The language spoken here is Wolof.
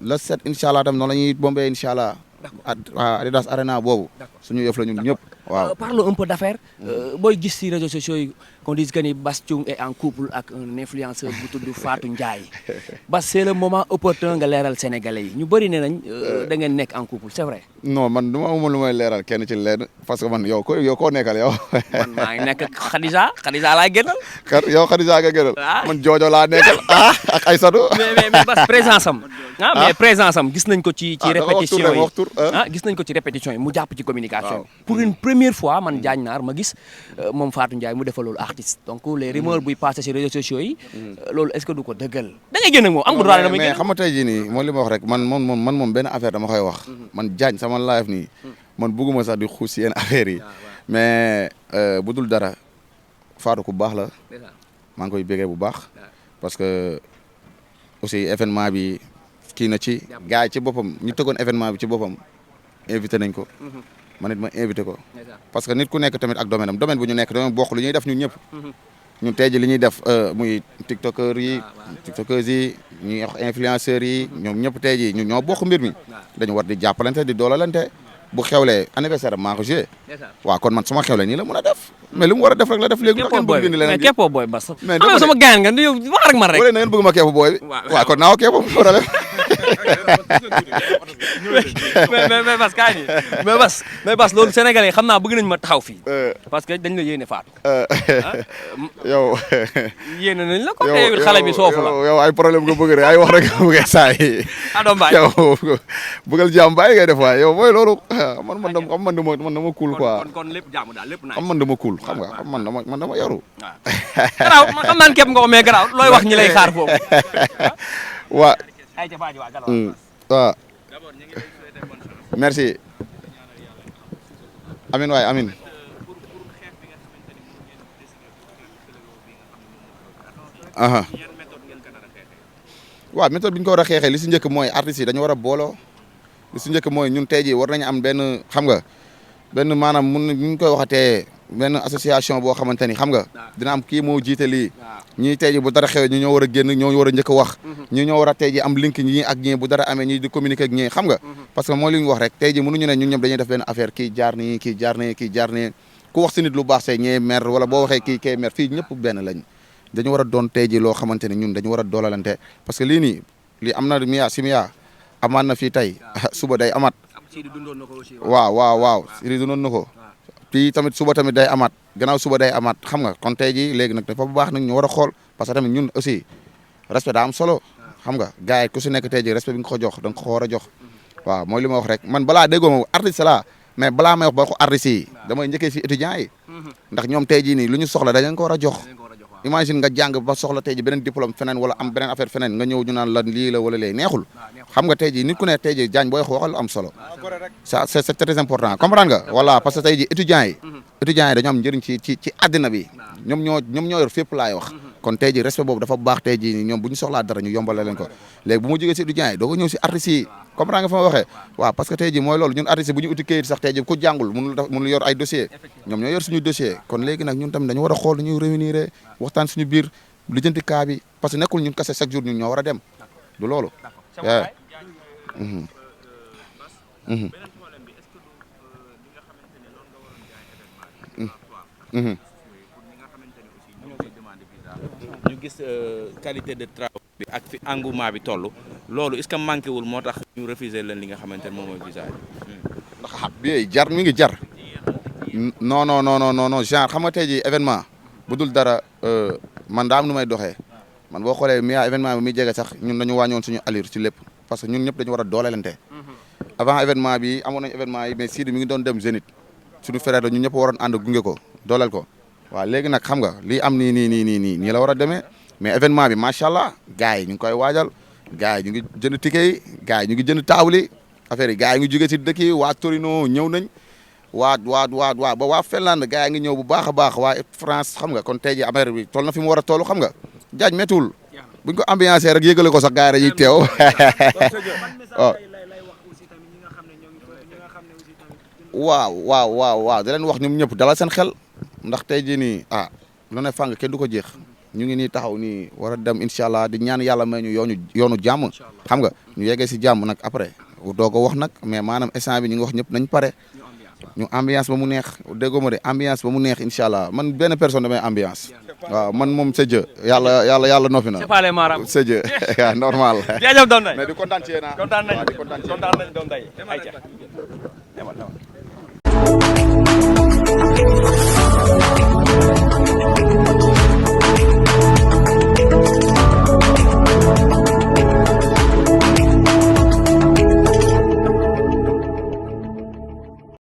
le 7 incha allah tam noonu la ñuy bombé incha allah. Adidas Arena boobu. suñu yëf la ñun ñëpp. waaw parlons un peu d'affaires. booy gis ci réseaux sociaux yi qu'on dise que ni Bass Thioung est en couple ak un influenceur bu tudd Fatou Ndiaye. Bass c'est le moment opportun nga leeral sénégalais yi ñu bëri ne nañ da ngeen nekk en couple c'est vrai. non man du ma amul lu may leeral kenn ci leen parce que man yow koo nekkal yow. man maa ngi nekk Khadija laay gënal. yow Khadija nga gënal. man Jojo laa nekkal ak Aïssatou. mais Bass présence am. mais présence am gis nañ ko ci répétition yi gis nañ ko ci répétition yi mu jàpp ci communication yi. pour une première fois man Diagne Nar ma gis moom Fatou Ndiaye mu defal loolu artiste donc les rumeurs buy passé ci réseaux sociaux yi. loolu est-ce que du ko dëggal. da ngay génn ak moom am nga droit damay génn. mais xam nga tey jii nii mooy li ma wax rek man moom benn affaire dama koy wax. man Diagne sama live nii man bugguma sax di xuus si yenn affaires yi mais bu dul dara Fatou ku baax la maa ngi koy bégee bu baax parce que aussi événement bi kii na ci gars yi ci boppam ñu tëggoon événement bi ci boppam invité nañ ko man it ma invité ko parce que nit ku nekk tamit ak domaine am domaine bu ñu nekk domaine bokk lu ñuy def ñun ñëpp ñun tey ji li ñuy def muy tiktokeurs yi ñuy wax influenceurs yi ñoom ñëpp tey ji ñun ñoo bokk mbir mi dañu war di jàppalante di doolalante bu xewlee anniversaire maa ko joué waaw kon man su ma xewlee nii la mën a def mais li mu war a def rek la def léegi lu kenn bëgg bind leneen mais képpoo booy Bass mais sama gaañ nga yow wax rek man rek wala na ngeen bëgg ma képp booy bi waaw kon naa ko képp problème mais Bass kaa ñi mais Bass loolu sénégalais xam naa bëgg nañ ma taxaw fii parce que dañ la yéene Fatou yow yéene nañ la ko te xale bi soofu la yow ay problème nga bëgg rek ay wax rek nga bëgg saa yi doom baay yow bëggal jàmm bàyyi ngay def waay yow mooy loolu man dama cool quoi kon lépp jàmm daal lépp xam man dama cool xam nga man dama yaru garaaw xam naan képp nga ko mais garaaw looy wax ñi lay xaar foofu waa waaw merci amin waay amin waaw méthode bi ñu ko war a xeexee li si njëkk mooy artistes yi dañu war a booloo li si njëkk mooy ñun tey jii war nañu am benn xam nga benn maanaam mun ñu koy waxatee benn association boo xamante ni xam nga dina am kii moo jiite lii ñii tey jii bu dara xewee ñu ñoo war a génn ñoo war a njëkk a wax ñi ñoo war a tey jii am link ñii ak ñii bu dara amee ñii di communiquer ak ñii xam nga parce que mooy li ñu wax rek tey jii mënuñu ne ñun ñëpp dañuy def benn affaire kii jaar nii kii jaar nii kii jaar nii ku wax si nit lu baax say ñee mer wala boo waxee kii kay mer fii ñëpp benn lañ dañu war a doon tey jii loo xamante ni ñun dañu war a doolalante parce que lii nii lii am na miya amaat na fii tey suba day amaat waaw Sidi dundoon na ko fii tamit suba tamit day amaat gannaaw suba day amaat xam nga kon tey jii léegi nag dafa bu baax nag ñu war a xool parce que tamit ñun aussi respect daa am solo xam nga gars yi ku si nekk tey jii respect bi nga ko jox da nga ko war a jox waaw mooy li ma wax rek man balaa déggoo ma artiste la mais balaa may wax ba ko artiste yi damay njëkkee si étudiants yi ndax ñoom tey jii nii lu ñu soxla dañ leen ko war a jox imagine nga jàng ba soxla tey ji beneen diplôme feneen wala am beneen affaire feneen nga ñëw ñu naan la lii la wala lee neexul xam nga tey ji nit ku ne tey ji Diagne booy waxal am solo ça c'est très important comprendre nga voilà parce que tey ji étudiants yi dañoo am njëriñ ci àddina bi ñoom ñoo yor fépp laay wax kon tey ji respect boobu dafa baax tey ji ñoom bu ñu soxlaa dara ñu yombale leen ko léegi bu mu jógee si étudiants yi doo ko ñëw si artistes yi comprendre nga fa ma waxee waaw parce que tey ji mooy loolu ñun artistes bu ñu uti këyit sax tey ji ku jàngul mënul yor ay dossier ñoom ñoo yor suñu dossier kon léegi nag ñun tamit dañu war a xool dañuy réunir waxtaan suñu biir lijjanti cas bi parce que nekkul ñun kese chaque jour ñun ñoo war a dem du loolu ñu gis qualité de travail bi ak fi engouement bi toll loolu est-ce que manqué wul moo tax ñu refuser leen li nga xamante ne moom mooy visa bi. ndax bi jar mi ngi jar non genre xam nga tey ji événement bu dul dara man daa am nu may doxee man boo xoolee mi événement bi muy jege sax ñun dañu wàññoon suñu allure ci lépp parce que ñun ñëpp dañu war a doolelante avant événement bi amoon nañu événement yi mais Sidi mi ngi doon dem Zénith suñu frère la ñun ñëpp waroon ànd gunge ko dooleel ko waaw léegi nag xam nga lii am nii la war a demee mais événement bi macha allah gars yi ñu ngi koy waajal gars yi ñu ngi jënd ticket yi gars yi ñu ngi jënd taawli affaire yi gars yi ngi jóge si dëkk yi waa Torino ñëw nañ waa ba waa Finlande gars yi ngi ñëw bu baax a baax waa France xam nga kon tey ji affaire bi toll na fi mu war a toll xam nga Diagne méttiwul buñ ko ambiancé rek yëgale ko sax gars yi dañuy teew waaw da leen wax ñoom ñëpp dalal seen xel ndax tey jii nii lu ne fàng kenn du ko jeex ñu ngi nii taxaw nii war a dem incha allah di ñaan yàlla may ñu yoonu jàmm xam nga ñu yeggee si jàmm nag après doo ko wax nag mais maanaam instant bi ñu ngi wax ñëpp nañ pare ñu ambiance ba mu neex déggoo ma de ambiance ba mu neex incha allah man benn personne damay ambiance waaw man moom c'est Dieu yàlla noppi na. c'est pas les marabouts c'est Dieu normal. jaajëf doom day mais di kontaan ci yéen kontaan nañ doom day ayca